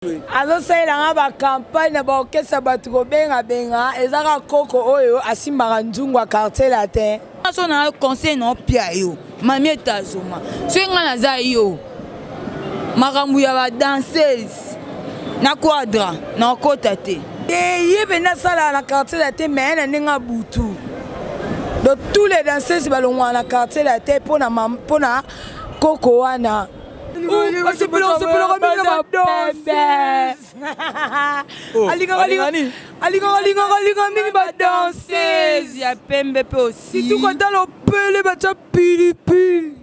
Azosalela nga ba campagne na ba orchestre bato kobengabenga eza kaka koko oyo asimbaka nzungu ya quartier latin. So na conseil na opia yo mami etazoma soki ngai naza yo makambo ya ba danseuse na quadra na okota te. Ye mpenza asalaka na quartier latin mais na ndenge ya butu, donc tous les danseuses balongwaka na quartier latin mpona koko wana. Alingaka mingi ba danseuse ya pembe mpe aussi surtout kotala opele batya pilipili.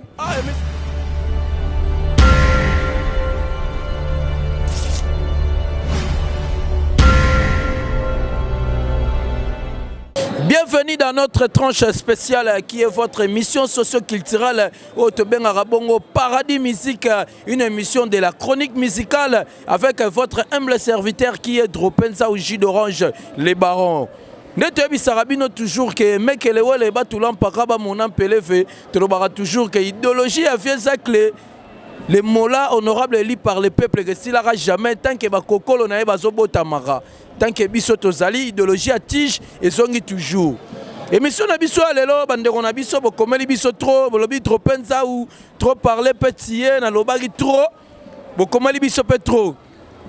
Bienvenue dans notre tranche spéciale qui est votre émission socio-culturelle oyo tobengaka bongo Paradis Musique, une émission de la chronique musicale avec votre humble serviteur qui est Dropenza ou Jus d'Orange, les barons. Nde toyebisaka bino toujours ke mekele wele batula mpaka bamona mpeleve, tolobaka toujours ke idéologie ya vieux Zacle, le mola honorable élu par le peuple, ke esilaka jamais tant ke bakokolo na ye bazobotamaka. Tant que biso tozali, idéologie ya tige ezongi toujours. Émission na biso ya lelo, bandeko na biso bokomeli biso trop, bolobi trop penza ou trop parler petit ye nalobaki trop, bokomeli biso pe trop.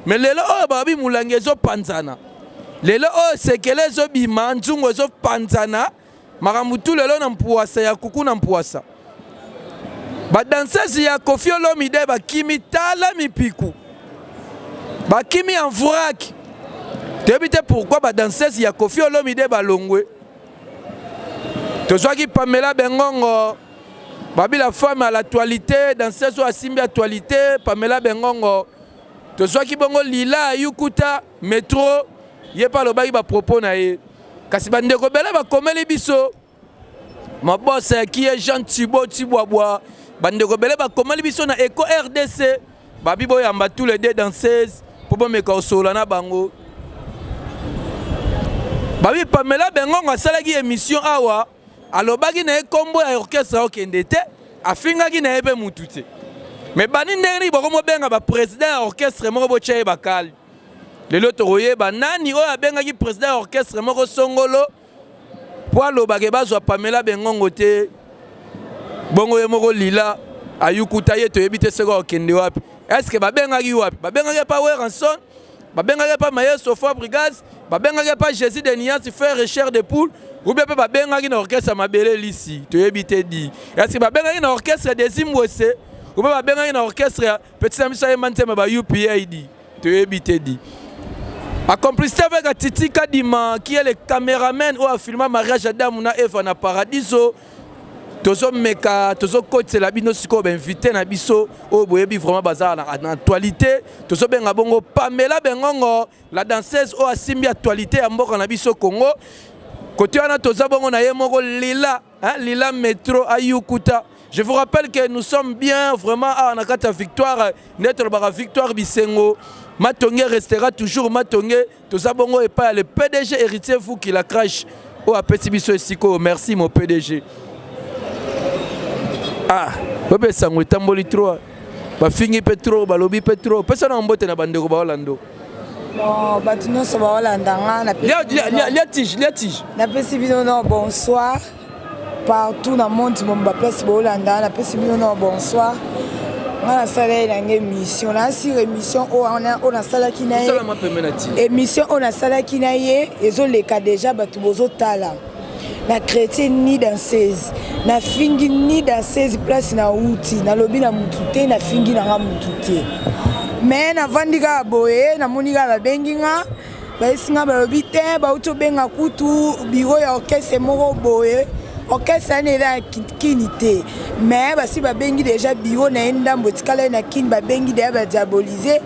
Mais lelo oyo babi mulangi ezopanzana, lelo oyo sekele ezobima, nzungu ezopanzana, makambo tu lelo na mpuasa ya kuku na mpuasa. Ba danseuse ya Koffi Olomide bakimi tala mipiku, bakimi en vrac. Toyebi te pourquoi ba danseuse ya Koffi Olomide balongwe. Tozwaki Pamela Bengongo, babi la femme à l'actualité, danseuse oyo asimbi actualité, Pamela Bengongo. Tozwaki bongo Lila Ayukuta Metro, ye mpe alobaki ba propos na ye. Kasi bandeko bele bakomeli biso mabose qui est Jean Thibaut Tibwabwa, bandeko bele bakomeli biso na Eco RDC, babi boyamba tous les deux danseuses po bomeka kosolola na bango. Babi Pamela Bengongo asalaki émission awa, alobaki na ye kombo ya orchestre okende te, afingaki na ye pe mutu te. Mais bani ndenge nini bokomobenga ba président ya orchestre moko botya ye bakali? Lelo tokoyeba nani oyo abengaki président ya orchestre moko songolo po alobaka bazwa Pamela Bengongo te. Bongo ye moko Lila ayukuta ye, toyebi te soki akende wapi. Est-ce que babengaki wapi? Babengaki pa Werrason, babengaki pa Maestro Fabregas, babengaki pa Jésus de Niance frère et chair de poule, ou bien pe babengaki na orchestre Mabele Lisi, toyebi te di. Est-ce que babengaki na orchestre des Zimbwese, ou bien babengaki na orchestre ya petit na biso ayemba nzembo ba UPAD, toyebi te di. A complicité avec Titi Kadima qui est le caméraman oyo a filmé mariage Adam na Eva na Paradiso. Tozo meka, tozo kotela bino sikoyo ba invité na biso oyo boyebi vraiment baza na actualité. Tozo benga bongo Pamela Bengongo, la danseuse oyo asimbi actualité ya mboka na biso Congo. Côté wana toza bongo na ye moko Lila, hein, Lila Metro Ayukuta. Je vous rappelle que nous sommes bien vraiment à Nakata Victoire, net le Victoire Bisengo. Matonge restera toujours Matonge. Toza bongo et pas le PDG héritier vous qui la crache. Oh apesi biso esiko, merci mon PDG. Ah, bebe sango etamboli trop. Ba fingi pe trop, ba lobi pe trop. Pesa na mbote na bandeko ba Orlando. Bon, bato nyonso ba Orlando nga na Lia lia lia tige, lia tige. Napesi bino no bonsoir. Partout na monde mobimba place bolanda, napesi bino no bonsoir. Nga nasala ye nange émission, nasira émission oyo nasalaki na ye. Émission oyo nasalaki na ye ezoleka déjà bato bozotala. Na chrétien ni danseuse, na fingi ni danseuse place na uti, nalobi na mutu te, na fingi na nga mutu te. Mais navandi kaka boye, namoni kaka babengi nga, bayesi nga balobi te, bauti obenga kutu bureau ya orchestre moko boye. Orchestre wana eza ya kini te, mais basi babengi déjà bureau na ye ndambo etikala ye na kini, babengi déjà ba diaboliser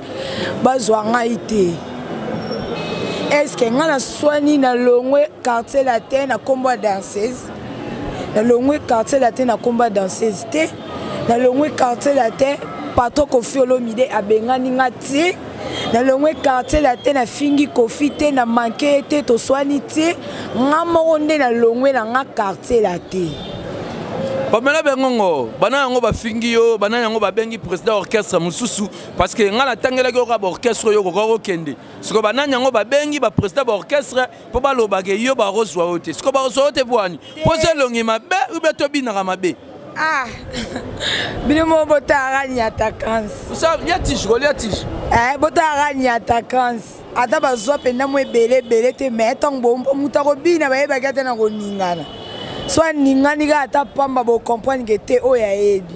bazwa ngai te. Est-ce que nga naswani na longwe quartier latin na kombo ya danseuse, na longwe quartier latin na kombo ya danseuse te, na longwe quartier latin patron Koffi Olomide abengani nga te, na longwe quartier latin na fingi Koffi te, na manqué ye te, toswani te, nga moko nde na longwe na nga quartier latin. Pamela Bengongo, bana yango bafingi yo, bana yango babengi président orchestre mosusu parce que nga natangelaki yo kaka baorchestre oyo okoka kokende. Sikoyo banani yango babengi ba président baorchestre mpo balobaka yo bakozwa yo te. Sikoyo bakozwa yo te bwani? Mpo oza elongi mabe ube tobinaka mabe. Ah, bino moko botalaka nyata kansi. Lia tige, kolia tige. Eh, botalaka nyata kansi. Ata bazwa mpenza mwa ebele ebele te, mais ntango moto akobina bayebaki ata na koningana. So aningani kaka ata pamba, bocomprendre ke te oyo ayebi.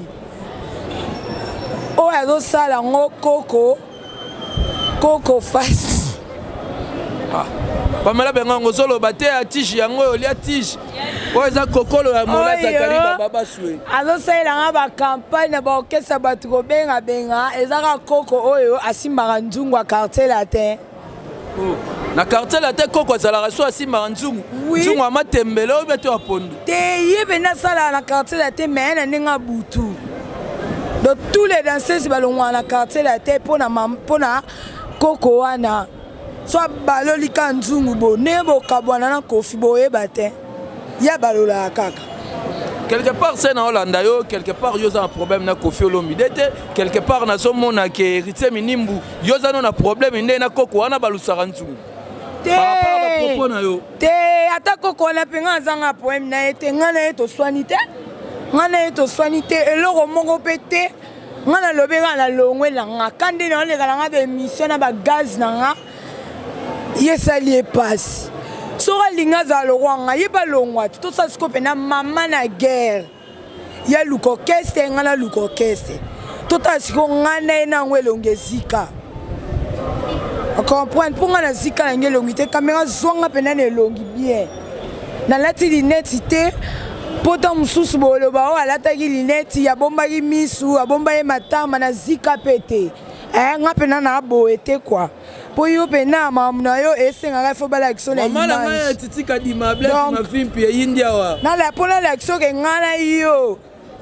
Oyo azosala yango koko koko fasi. Ah. Pamela Bengongo ozoloba te ya tige yango oyo olia tige oyo eza kokolo ya Mola Zakari Baba Baswe. Azosalela nga bacampagne na baorchestre bato kobengabenga, eza kaka koko oyo asimbaka nzungu ya Quartier Latin. Oh. Na Quartier Latin koko azalaka so asimbaka nzungu. Oui. Nzungu ya matembele oyo beto ya pondu. Te ye mpenza asalaka na Quartier Latin mais na ndenge ya butu. Donc tous les danseuses balongwaka na Quartier Latin mpona koko wana. So abaloli ka nzungu bo ndenge bokabwana na Kofi boyeba te, ye abalolaka kaka. Quelque part se na olanda yo, quelque part yo oza na problème na Kofi Olomide te, quelque part nazomona ke Héritier Minimbu yo oza no na problème nde na koko wana balusaka nzungu. Te. Par rapport à ba propos na yo. Te, ata koko wana mpe ngai azanga problème na ye te, ngai na ye toswani te, ngai na ye toswani te, eloko moko mpe te. Nga nalobi kaka na longwe na nga ka nde naoleka na nga baémission na bagaz na nga, ye esali ye mpasi. Soki alingi azala lokwa nga, ye mpe alongwa te. Tosala sikoyo mpenza mama na guerre, ye aluka orchestre, nga naluka orchestre, totala sikoyo nga na ye na yango elongi ezika. Comprendre mpo nga nazika na nge elongi te, kamera zwanga mpenza na elongi bien. Nalati lineti te mpo ntango mosusu boloba oyo alataki lineti abombaki misu, abomba ye matama, nazika mpe te. Nga mpenza na boye te kwa, mpo yo mpenza makambo na yo esengaka ifo balakisa na Mama na ngai image. ya Titi Kadima, Blaise Donc, Mavimpi eyindi awa. Nala mpo nalakisa ke ngai na yo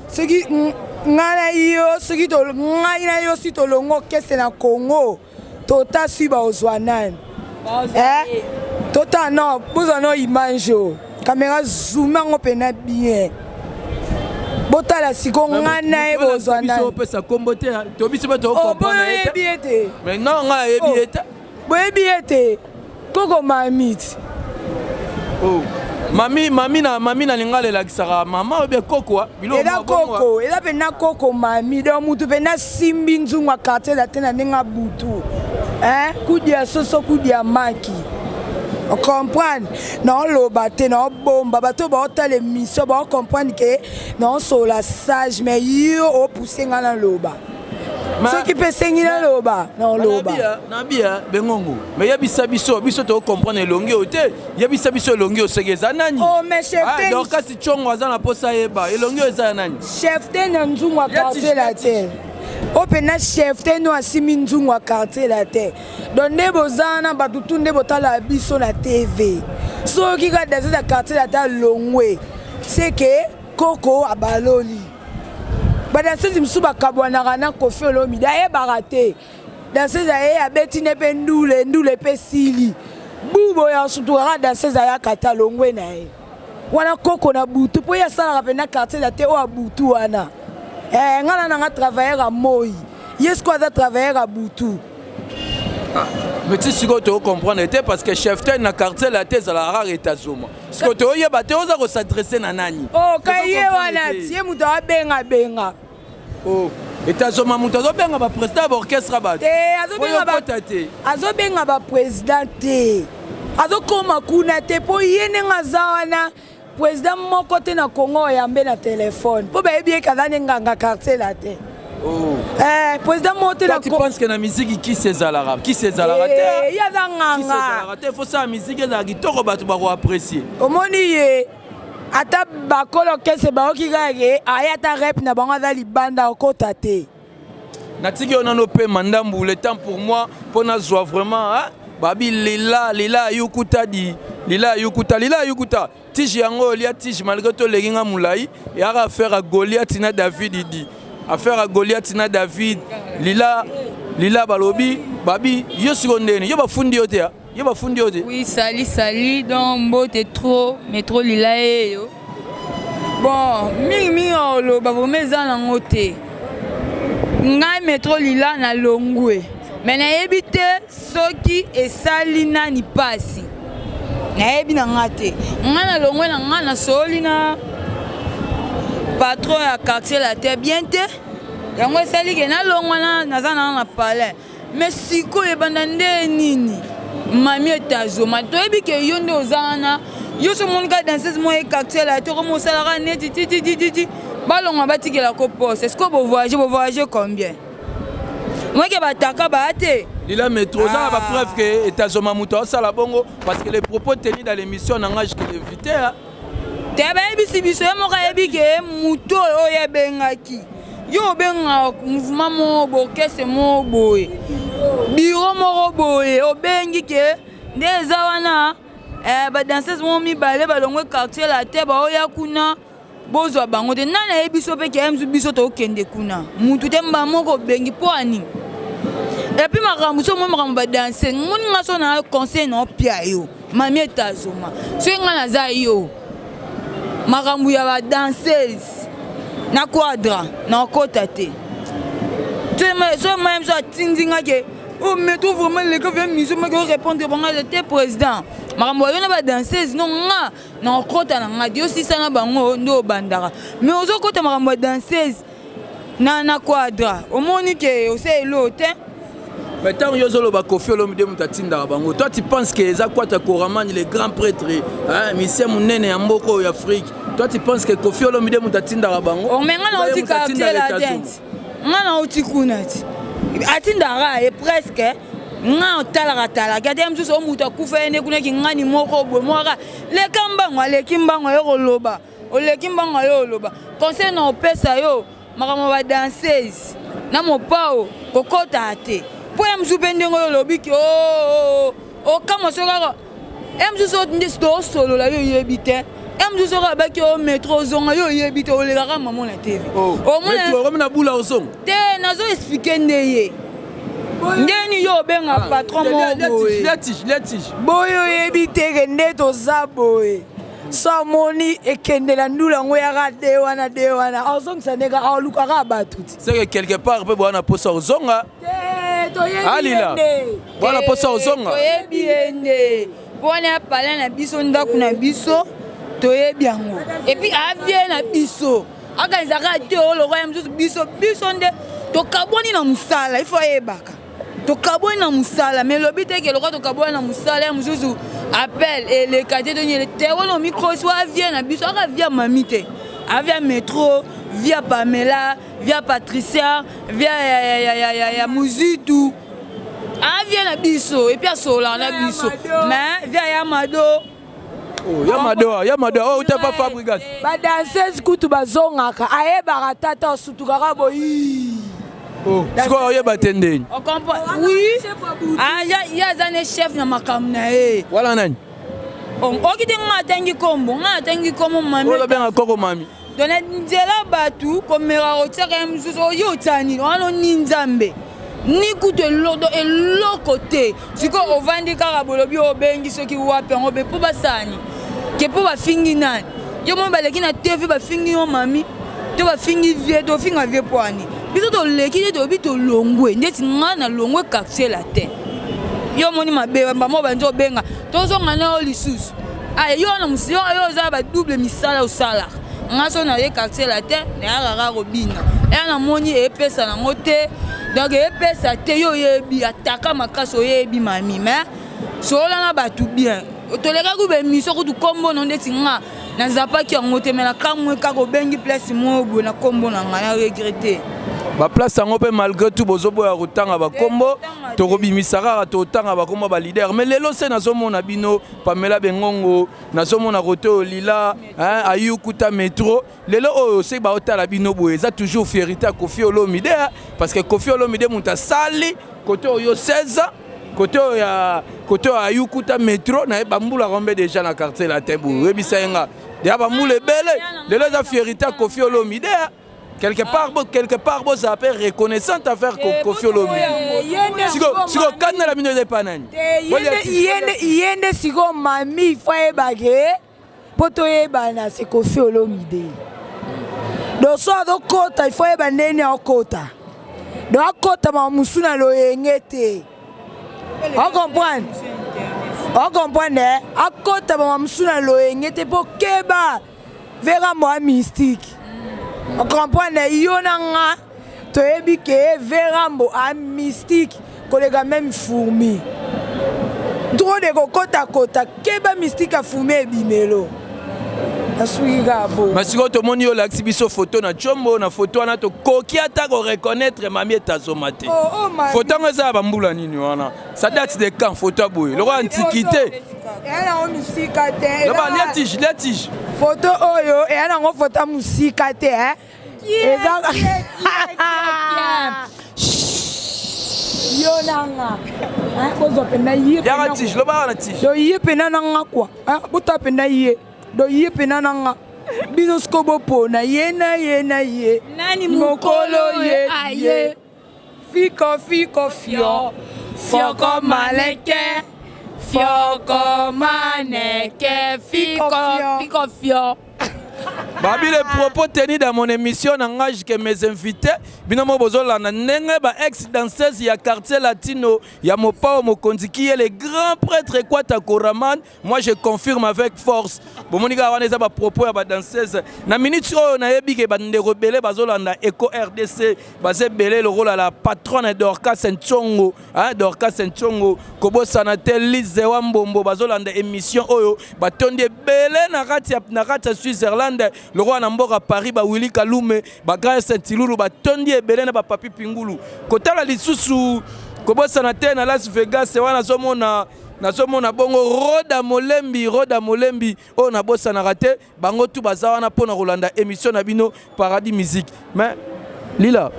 soki ngai na yo soki ngai na yo si tolongo orchestre na Congo, tota sui baozwa nani? Tota no bozwa no image oyo, caméra zoom yango mpena bien, botala siko ngai na ye bozwa Biso nani? opesa kombo te, to biso bato Oh, comprendre ye te. boyebi ye te. Mais non, ngai ayebi Oh. ye te. Boyebi ye te, koko mamiti. Oh. Mami, mami na mami na lingala elakisaka mama oyo bien koko ah, biloko Eza mwa bongo, ah. koko, eza mpenza koko mami. Donc mutu mpenza simbi nzungu ya Quartier Latin na ndenge ya butu. Kudia soso, kudia maki. Comprendre, naoloba te, naobomba bato baotala émission baocomprendre ke naosola sage, mais yo opousse nga naloba. Soki mpe esengi naloba, naoloba. Nabia Bengongo, mais yebisa biso, biso tocomprendre elongi oyo te. Yebisa biso elongi oyo soki eza nani? Oh, mais chef Ah, ten- Dorcas Tshongo aza na posa yeba elongi oyo eza ya nani? Chef te na nzungu ya Ya Quartier tige, ya Latin. Oyo mpenza chef te no asimi nzungu ya Quartier Latin. Donc nde boza wana bato tu nde botala biso na TV. Soki kaka danseuse ya Quartier Latin alongwe, c'est que koko abaloli. Badanseuse mosusu bakabwanaka na Kofi Olomide, ayebaka te. Danseuse aye abeti ne mpe ndule, ndule mpe sili. Bubo ya sutukaka danseuse ayaka te, alongwe na ye. Wana koko na butu, mpo ye asalaka mpenza Quartier Latin oyo ya butu wana. Nga na nanga travailleur ya moi, ye sikoyo aza travailleur ya butu. Ah, mais ti sikoyo tocomprendre te parce que chef ten na Quartier Latin ezalaka rare etazoma. Sikoyo toyeba te oza kosadresse na nani? Oh, ka ye Tozo wana comprendre te. tie moto abengabenga. Oh, etazoma moto azobenga baprésident ya baorchestre bato. Te, azobenga Oyo kota te. Azobenga baprésident te, azokoma kuna te mpo ye ndenge aza wana président moko te na Congo oyambe na telefone mpo bayebi ye kaza nde nganga Quartier Latin. Oh. Président moko te Toi, na tu penses que na musique kisi ezalaka? Kisi ezalaka te. Ye aza Kisi nganga. ezalaka te, faut sala musique ezalaka kitoko bato bakoapprécier. Omoni ye ata bakolo kese baoki kaka ke aye ata rep na bango aza libanda okota te. Natiki yo nano pema ndambu, le temps pour moi mpo nazwa vraiment, hein? Babi lila lila ayukuta di lila ayukuta lila ayukuta tige yango olia tige malgré toleki nga molai eyaka affaire ya Goliath na David di affaire ya Goliath na David lila lila balobi babi yo siko ndeni yo bafundi yo te ya yo bafundi yo te. Oui, sali sali donc mbote trop mais trop lila eyo. Bon, mingimingi oloba vraiment eza nango te. Ngai Metro Lila na longwe, me nayebi te soki esali nani pasi, nayebi na nga te. Ngai na longwe na ngai, nasoli na patron ya Quartier Latin bien te, yango esali ke nalongwa na naza na palais. Mais sikoyo ebanda nde nini? Mami etazoma, toyebi ke yo nde oza wana, yo so omoni kaka danseuse moko ye Quartier Latin, okomi osalaka neti titititi, balongwa batikela ko poste. Sikoyo bovoyage, bovoyage combien? Moke bataka baya te. Lila Metro, oza na bapreuve ke etazoma moto aosala bongo? Parce que les propos tenus dans l'émission n'engage que l'invité, hein. Te, bayebisi biso, ye moko ayebi ke moto oyo oyo ebengaki yo, obengaka mouvement moko boye, orchestre moko boye, bureau moko boye, obengi ke nde eza wana, badanseuse moko mibale balongwe Quartier Latin, baoya kuna, bozwa bango te. Nani ayebi biso mpe ke mosu biso tokende kuna? Mutu te, mba moko obengi mpo ani. Et puis makambo so omoni makambo badanse, moni nga so na conseil na opia yo, mami etazoma, soki nga naza yo, makambo ya badanseuse na quadra na okota te. So maya moso atindi nga ke oh, Metro vraiment leka via mission maki orépondre bango te. Président, makambo yo na badanseuse no, nga na okota na nga yo sisa na bango nde obandaka, mais ozokota makambo ya danseuse na quadra, omoni ke osa elo te. Mais ntango yo ozoloba Kofi Olomide moto atindaka bango, toi tu penses que eza Kwata Koramani, le grand prêtre, hein, misien monene ya mboka oyo Afrique, toi tu penses que Kofi Olomide moto atindaka bango? Oh, mais nga nauti Quartier Latin, nga nauti kuna ti atindaka ye presque. Nga otalaka talaka ate mosusu o moto akufa ye nde kuna kingani moko boye moko leka mbango, aleki mbango ayo koloba, oleki mbango ayo oloba. Conseil na opesa yo, makambo ya badanseuse na mopao kokota te, mpo ya mosusu mpe ndenge oyo olobi ke okamwa so kaka ya mosusu nde toosolola, yo oyebi te. Ya mosusu soki abaki o Metro ozonga, yo oyebi te, olekaka mamo na TV. Okomi na bula ozonga. Te, nazo expliquer nde ye ndeni yo obenga patron moko boye. Boye oyebi te ke nde toza boye, so amoni ekendela ndula yango yaka de wana de wana, azongisa ndenge alukaka bato ti. C'est que quelque part mpe bwana posa ozonga. Te, toyebi. Alila. Nde bwana posa ozonga. Toyebi ye nde mpo wana ya palin na biso, ndako na biso, toyebi yango. Et puis avie na biso akanisaka te oyo lokwa ya mosusu. Biso nde tokabwani na mosala, ifo ayebaka tokabwani na mosala, mais elobi te ke lokwa tokabwani na mosala ya mosusu appel eleka te, tonyele te. Wana omikosi wa avie na biso aka via mami te, avia Metro, via Pamela, via Patricia, via ya Muzitu, avie na biso. Et puis asololaka na biso, mais via ya Mado. Ya Mado, ya Mado oyo uta pa Fabrigas. Badanseuse kutu bazongaka, ayebaka tata osutukaka boyi. Sikoyo oyeba te ndeni. Oui, ye aza ne chef na makambo na ye. Wala nani? Oki te, nga atangi kombo, nga atangi kombo mami. Oyo babenga koko mami. Donc nzela bato komeka kotiaka ye mosusu oyo otya nini wana, ni Nzambe ni kutu eloko te. Sikoyo ovandi kaka, bolobi obengi soki wapi yango be mpo basani ke mpo bafingi nani, yo moi baleki na TV, bafingi yo mami to bafingi vie, tofinga vie mpo ani biso toleki te, toyebi tolongwe ndeti nga nalongwe Quartier Latin. Yo omoni mabe bamo banzi obenga tozonga na yo lisusu. Aye yo wana yo oza badouble misala osalaka. Nga so naye Quartier Latin, nayaka kaka kobina eya, namoni epesa nango te, donc epesa te. Yo oyebi ataka makasi, oyebi mami, mais solola na bato bien. Tolekaki baémission kutu nkombo no ndeti nga nazapaki yango te, mais nakamwe kaka obengi place moko boye na nkombo na ngai, na regretter. Baplace yango mpe malgré tout bozoboya kotanga bakombo, tokobimisa kaka, totanga bakombo baleader. Mais lelo se nazomona bino Pamela Bengongo, nazomona kote oyo Lila Ayukuta Metro. Lelo oyo soki baotala bino boye, eza toujours fierté ya Kofi Olomide, parce que Kofi Olomide moto asali kote oyo 16 ans, kote oyo ya kote oyo Ayukuta Metro na ye bambulaka mbe déjà na Quartier Latin boye. Oyebisa ye nga deya bambula ebele. Lelo eza fierté ya Kofi Olomide quelque part. Bo quelque part bozala mpe reconnaissante affaire Kofi Olomide. Siko kanda na bino eza epa nani? Ye nde sikoyo mami, fo ayebake mpo toyebana se Kofi Olomide. Donc so azokota, il faut yeba ndeni akota. Donc akota makambo mosusu na loyenge te. Ocomprendre? Ocomprendre? Eh? Akota makambo mosusu na loyenge te mpo keba vera mwa mystique. Ocomprendre? Yo na nga toyebi ke verambo a mystique koleka même fourmi. Trop de kokotakota, keba mystique ya fourmi ebimelo. Nasuki kaka bo. Ma sikoyo tomoni yo olakisi biso foto na tshombo, na foto wana tokoki ata koreconnaitre Mamie Tazoma te. Oh, oh, mami. Foto yango eza ya bambula nini wana? Ça date de quand foto ya boye? Lokola antiquité. Eya nango misika te. Loba lia tige, lia tige. Foto oyo eya nango foto ya mosika te, eh? Eza yo nanga bozwa mpenza ye. Yaka tige, loba wana tige. Do ye mpenza nanga kwa botala mpenza ye, do ye mpenza nanga bino siko bopona ye na ye na ye. Nani mokolo ye aye? Fiko fiko fio fioko maleke fioko maneke fiko fiko fio. Babi, les propos tenus dans mon émission n'engagent que mes invités. Bino mo bozolanda ndenge ba ex danseuse ya Quartier Latino ya Mopao Mokonzi qui est le grand prêtre Equata Koraman. Moi je confirme avec force. Bomoni kaka wana eza ba propos ya ba danseuse. Na minute oyo nayebi ke ba ndeko ebele bazolanda Echo RDC, baza ebele lokola la patronne Dorcas Ntsongo, hein, Dorcas Ntsongo, kobosana te Lise wa Mbombo bazolanda émission oyo, batondi ebele na kati ya, na kati ya Switzerland, lokola na mboka Paris ba Willy Kalume, ba Grace Ntilulu batondi ebele na ba Papi Pingulu. Kotala lisusu kobosana te na Las Vegas wana nazomona, nazomona bongo Roda Molembi, Roda Molembi oyo nabosanaka te, bango tu baza wana mpona kolanda émission na bino Paradis Musique. Mais Lila,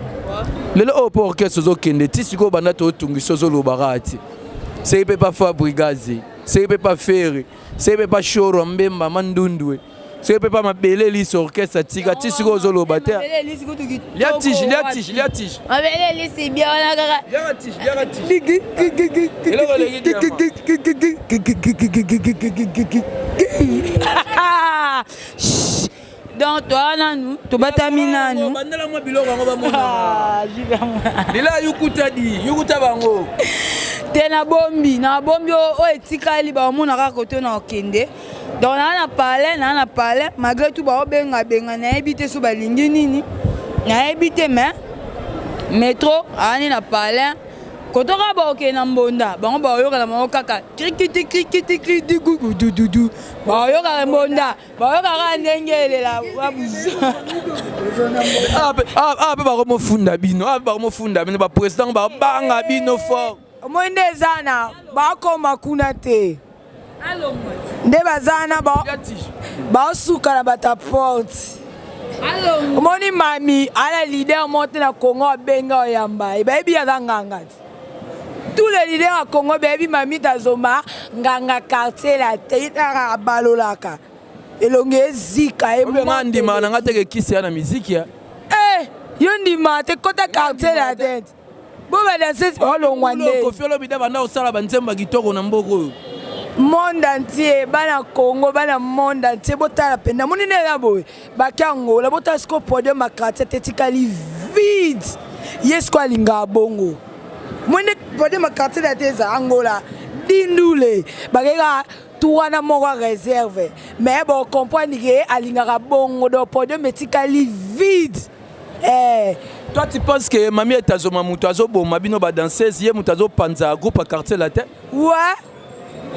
lelo oyo mpo orchestre ozokende ti sikoyo banda totungisa ozolobaka ti seki mpe pa Fabregas, seki mpe pa Ferre, seki mpe pa Shoro Mbemba Mandundwe, seki mpe pa Mabele Lisi orchestre tika ti sikoyo ozoloba te. Lia tige, lia tige, lia tige. Mabele Lisi bien wana kaka. Liaka tige, liaka tige. Eloko eleki diamant. Donc toa nanu tobatami nanu. Bandela mwa biloko yango bamona. Lila yukuta di, yukuta bango. Te na bombi, na bombi oyo etikali baomona kaka kote na okende. Donc na na palais, na na palais malgré tout baobenga benga nayebi te so balingi nini. Nayebi te mais métro ani na palais. Kotoka baokende na mbonda, bango baoyokana bango kaka krikiti krikiti krikiti gugudududu. Baoyokaka mbonda. Bayokaka ndenge elela awa mpe bakomofunda bino, awa mpe bakomofunda bino, baprésident babanga bino fort. Omoi nde eza na bakoma kuna te nde baza na baosuka na bato ya porte. Omoni mami ala leader moko te na Congo abenga oyamba ye, bayebi aza nganga te. Tous les leaders ya Congo bayebi mami Tazoma nganga quartier la te, abalolaka elongi ezika ye. Obenga ndima na nga teke kisi ya na miziki ya. Eh, yo ndima te kota quartier la te. Bo ba danseuse olongwa nde. Koffi Olomide banda kosala ba nzembo ya kitoko na mboka oyo. Monde entier, bana Congo, bana monde entier, botala penda. Moni nde na boye, baki Angola, botala siko podium ya quartier te tikali vide. Ye siko alingaka bongo. Moni nde podium ya quartier na te eza Angola, dindule, bakeka wana moko réserve. Mais bon comprendre que alingaka bongo, donc podium etikali vide. Eh. Toi tu penses que Mamie Tazoma mutu azoboma bino ba danseuse, ye mutu azopanza groupe ya quartier latin? Ouais.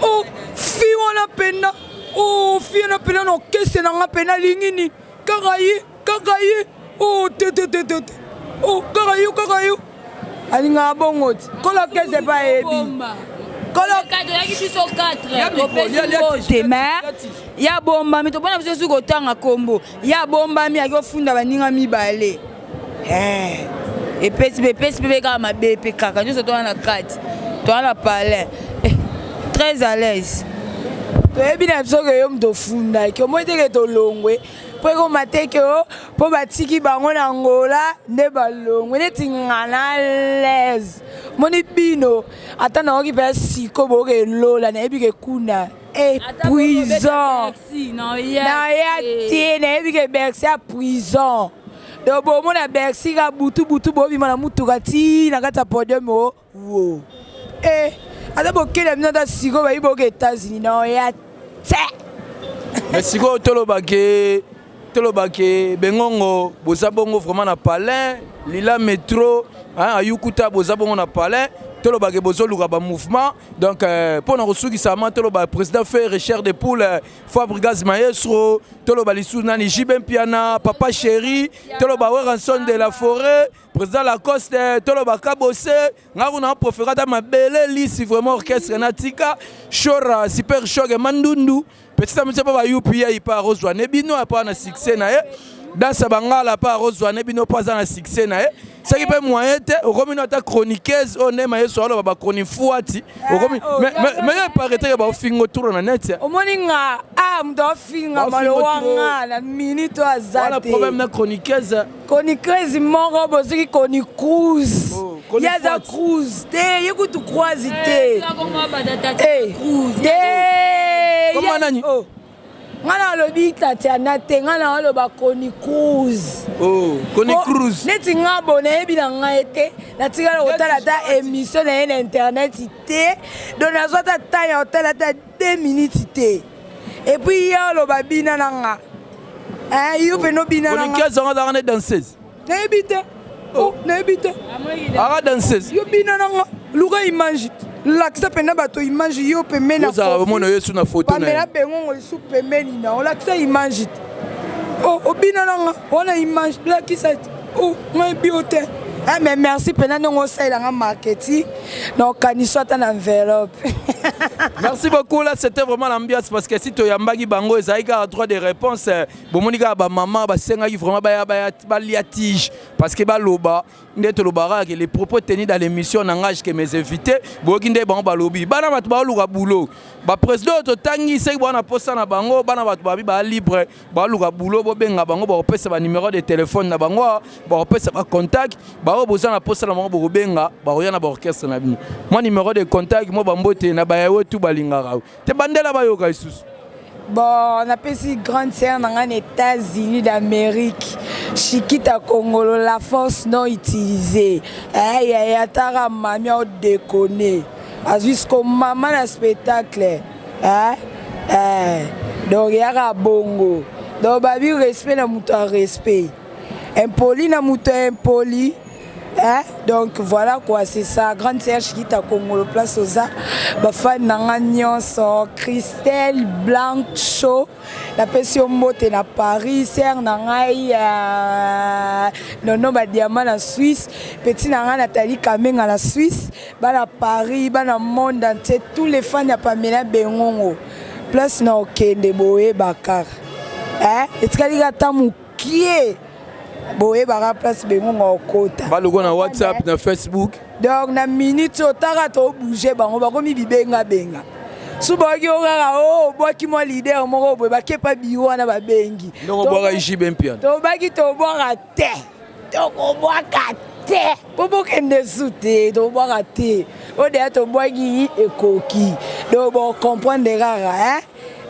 Oh, fi wana pena. Oh, fi wana pena na orchestre na nga pena alingi nini? Kaka ye, kaka ye. Oh, te te te te te. Oh, kaka yo, kaka yo. Alingaka bongo ti. Kolo orchestre pa yebi. Kolo toyaki biso 4 topesi mbote mais ya bombami topona biso soki kotanga kombo ya bombami ayaki ofunda baninga mibale. Eh, epesi mpe epesi mpe kaka mabe mpe kaka nyonso toza na kati, toza na palais. Eh, très à l'aise. Toyebi na biso ke yo moto ofundaki omoi te ke tolongwe mpo ekoma te ke o mpo batiki bango na Angola nde balongwe neti nga na l'aise. Moni bino ata nayoki mpenza siko boyoka elola nayebi ke kuna e prison naya te, nayebi ke Bercy ya prison. Donc bomona Bercy ka butu butu bobima na mutuka ti na kati ya podium o wo. Eh, ata bokela bino ata sikoyo bayi boke États-Unis na oya te. Mais sikoyo toloba ke toloba ke Bengongo boza bongo vraiment na palais Lila Metro hein, Ayukuta boza bongo na palais toloba ke bozoluka ba mouvement donc mpo na kosukisa ma toloba président Ferre chair de poule Fabregas Maestro toloba lisusu nani JB Mpiana papa chéri toloba Werrason de la forêt président Lacoste toloba Kabose nga kuna préféré ata mabele lisi vraiment orchestre natika Shora super choc Mandundu petit ami mpe ba UPA ipa arozwa ne bino apa na succès na ye dansa bangala pa arozwa ne bino mpo aza na succès na ye soki mpe moyen te okomi no ata chroniqueuse oyo nde mayeso aloba bachronifuati okomi mais yo epare teke baofingo turo na net. Omoni nga a moto afinga malowa nga na minute oyo aza wana te. Problème na chroniqueuse. Chroniqueuse moko bosoki Koni Cruise, ye aza cruise te, ye kutu croise te. Eh, te. Koma nani? Oh. Nga na alobi Tatiana te, nga na aloba Koni Cruise. Oh, Koni Cruise. Neti nga bo nayebi na ngai te, natikala kotala ata émission na ye na internet te, donc nazwa ata temps ya kotala ata 2 minutes te. Et puis ye aloba bina na nga. Eh, yo mpe nobina na nga. Chroniqueuse yango azalaka ne danseuse. Nayebi te. Oh, nayebi te. Aka danseuse. Yo bina na nga, luka image, lakisa mpena bato image yo pembeni na ozalaka bomona yesu na photo na Pamela ye. Bengongo lisu pembeni na olakisa image te. Oh, obina na nga wana image lakisa te. Oh, ngai bio te. Ah, mais merci mpena ndenge osalelanga marketing na okanisi ata na enveloppe. Merci beaucoup. Là, c'était vraiment l'ambiance parce que si toyambaki bango ezalaki kaka droit de réponse. Bomoni kaka bamama basengaki vraiment baya baya balia tige parce que baloba nde tolobaka que les propos tenus dans l'émission n'engagent que mes invités. Boyoki nde bango balobi bana bato baoluka boulot, baprésident oyo totangi seki bwana posa na bango, bana bato babi baa libre, baluka boulot, bobenga bango, bakopesa banuméro de téléphone na bango, bakopesa bacontact bango. Boza na posa na bango, bokobenga, bakoya na baorchestre na bino. Mwa numéro de contact, mwa bambote na bayawe tu balingaka te bandela bayoka lisusu. Bon, napesi grande sœur na ngai na États-Unis d'Amérique, Chikita Kongolo, la force non utilisée. Eh, ataka mami aodekone, azwi siko mama na spectacle. Eh, eh, donc yaka bongo, donc babi respect na moto ya respect, impoli na moto ya impoli. Hein? Donc voilà quoi, c'est ça. Grande sœur Chikita Kongolo, place oza. Bafan na nga nyonso, Christelle Blanc Show. Napesi yo mbote na Paris, sœur na ngai Nono Badiama na Suisse, petit na ngai Nathalie Kamenga na Suisse, bana Paris, bana monde entier, tous les fans ya Pamela Bengongo. Place na okende boyeba kaka. Hein? Etikali kaka mokie. Boyebaka place Bengongo okota. Baluko na WhatsApp, na Facebook. Donc na minute oyo taka tobouge bango bakomi bibengabenga su bayoki o kaka o obwaki mwa leader moko boye, bakepa biro wana babengi. Ndongo obwaka JB Mpiana. Tobaki tobwaka te, tokobwaka te mpo bokende su te, tobwaka te oyo deya tobwaki ekoki. Donc bocomprendre kaka, hein?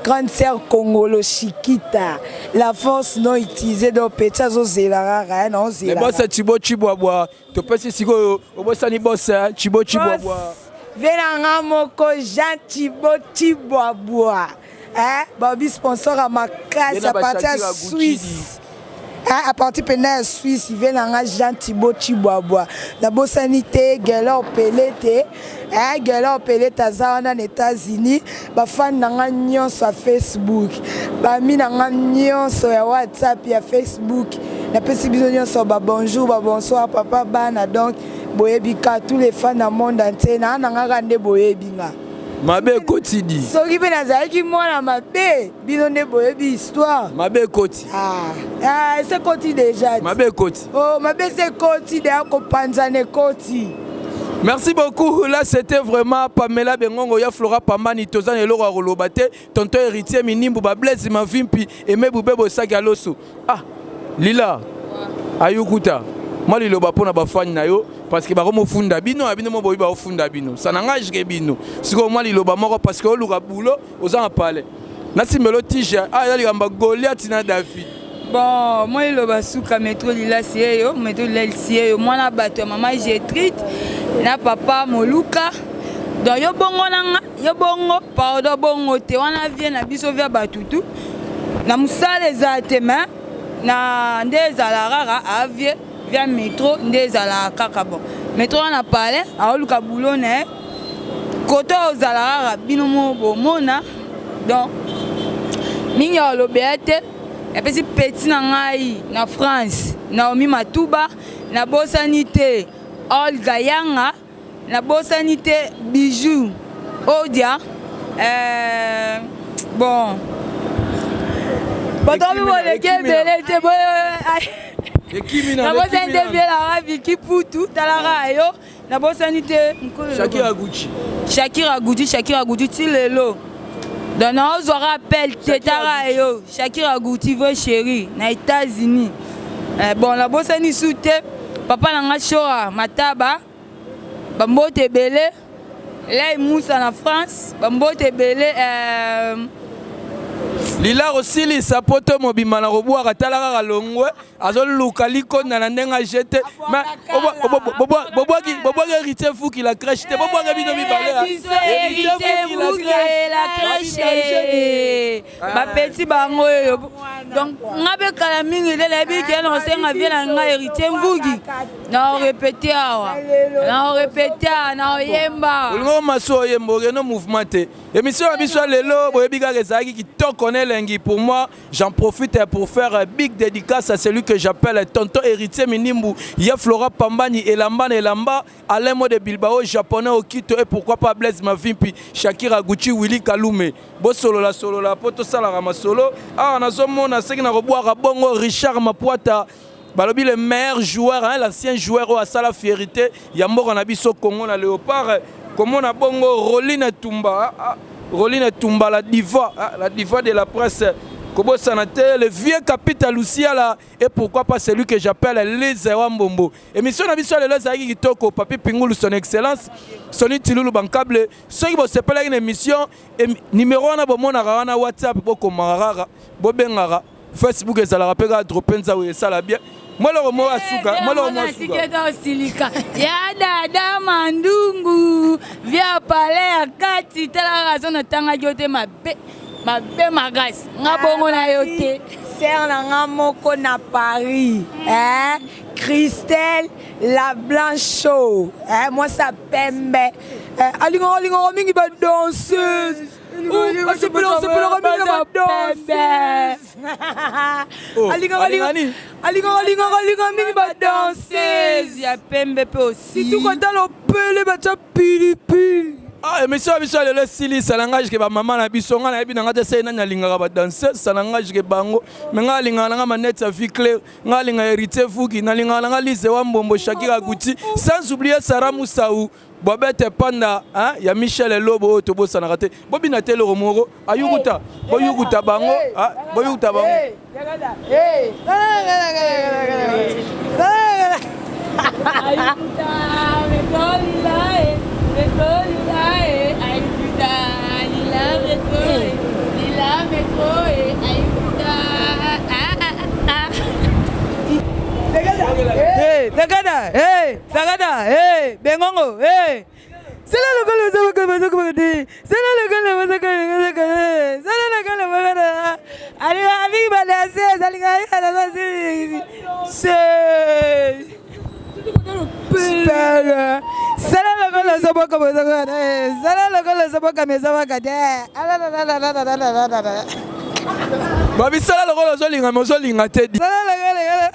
Grande sœur Kongolo Chikita, la force non utilisée, donc petit azozela kaka na ozela. Boss Chibo Chibwabwa, topesi sikoyo obosani boss Chibo Chibwabwa. Ve na nga moko Jean Chibo Chibwabwa, hein? Babi sponsor ya makasi à partir ya Suisse. Hein, à partir mpena ya Suisse, ve na nga Jean Thibo Chibwabwa. Nabosani te Gelor Pele te, hein, Gelor Pele te aza wana na États-Unis. Bafani na nga nyonso ya Facebook, bami na nga nyonso ya WhatsApp, ya Facebook, napesi biso nyonso babonjour, babonsoir, papa bana. Donc boyebi ka tous les fans na monde entier naa na nga kaka nde boyebi nga. Mabe ekoti di. Soki mpe nazalaki mwana mabe, bino nde boyebi histoire. Mabe ekoti. Ah, ah, ese ekoti déjà. Mabe ekoti. Oh, mabe ese ekoti deya, kopanzana ekoti. Merci beaucoup. Là, c'était vraiment Pamela Bengongo, ya Flora Pambani, Tozan Eloko Koloba te, Tonton Héritier Minimbu, ba Blaise Mavimpi, et Mebou Bebo Saki Aloso. Ah, Lila, Ayukuta. Moi, liloba pona ba fan na yo parce que bakomofunda bino ya bino mo boyi baofunda bino, ça n'engage que bino. Sikoyo mwa liloba moko parce que oluka boulot, oza na palais. Nasimbelo tige ah ya likambo Goliath na David. Bon, moi liloba suka metro lilasi eyo, metro lilasi eyo, mwana bato ya mama Getrite na papa Moluka. Donc yo bongo na nga, yo bongo, pardon bongo te wana vie na biso via batutu. Na musala eza te mais na nde ezala kaka avie via metro nde ezalaka kaka bon. Metro wana palais aoluka boulot na ye. Koto ozala kaka bino mo bomona donc mingi alobela te napesi petit na ngai na France Naomi Matuba nabosani te Olga Yanga nabosani te Bijou Odia euh, bon bato boleki ebele te nabosani te vielaka Viki Putu talaka yo nabosani te Shakira Gucci Shakira Gucci Shakira Gucci ti lelo donc naozwaka appel te tala yo Shakira Gucci vrai chéri na États-Unis eh, bon nabosani su te papa na nga Shora Mataba bambote ebele Lei Moussa na France bambote ebele eh, Lila kosilisa poto mobimba na kobwaka tala kaka longwe azoluka likonda na ndenge ajete bobwaki bobwaki héritier fuki la crèche te bobwaka bino mibale héritier fuki la crèche bapeti bango oyo donc nga mpe kala mingi nde nayebi ke na kosenga vie na nga héritier mvuki na orepete awa na orepete awa na oyemba olingo maso oyemba okende mouvement te émission na biso ya lelo boyebi kaka ezalaki kitoko na elengi pour moi. J'en profite pour faire un big dédicace à celui que j'appelle Tonton Héritier Minimbu, Ya Flora Pambani, Elamba Elamba, Alain Mo de Bilbao, Japonais Okito et pourquoi pas Blaise Mavimpi, Shakira Gucci, Willy Kalume. Bosolola solola poto sala solo. Ah nazomona seki na kobwaka bongo Richard Mapuata. Balobi le meilleur joueur, hein, l'ancien joueur oyo asala fierité ya mboka na biso Congo na Léopard. Komona bongo Roline Tumba, ah, ah, Roline Tumba la diva, ah, la diva de la presse. Kobosana te le vieux capitaine Luciala et pourquoi pas celui que j'appelle Lise Wambombo. Émission na biso lelo ezalaki kitoko, Papi Pingulu son excellence, Sony Tilulu Bankable. Soki bosepelaki na émission, numéro wana bomonaka wana WhatsApp bokomaka kaka, bobengaka. Facebook ezalaka mpe kaka drope nzau esala bien mweloko moko asuka mweloko moko asuka osilika ya dada mandungu via palais ya kati talaka azo natangaki yo te mabe mabe makasi nga bongo na yo te sœur na nga moko na Paris eh Christelle la blanche show eh mwasi ya pembe eh, alingaka alingaka mingi ba danseuse alingaka mingi badanseuse ya pembe mpe aussi surtout kotala opele batya pilipili. Ah, émission ya biso ya lelo esili salangage ke bamama na biso ngai nayebi na ngai te sei nani alingaka badanseuse salangage ke bango me ngai alingaka na ngai manete ya vie claire ngai alingaka héritier fuki nalingaka na ngai lise wa mbombo shakira guti sans oublier sara musau Bobete panda hein, ya Michel Elobo oyo tobosanaka te. Bobina te eloko moko ayukuta boyukuta bango ah, boyukuta bango. Ayukuta, metolila, metolila, ayukuta, lila metro, lila metro, ayukuta. Ah, ah, ah. Hey, Takada, hey. Sakata, hey, Bengongo, hey. Sala lokola bazobaka bazobaka te. Sala lokola bazobaka bazobaka te. Sala lokola bazobaka. Alinga alingi ba danseuse, alinga alinga danseuse. C'est Spell. Sala lokola bazobaka bazobaka te. Sala lokola bazobaka bazobaka te. Babisala lokola ozolinga mais ozolinga te. Sala lokola.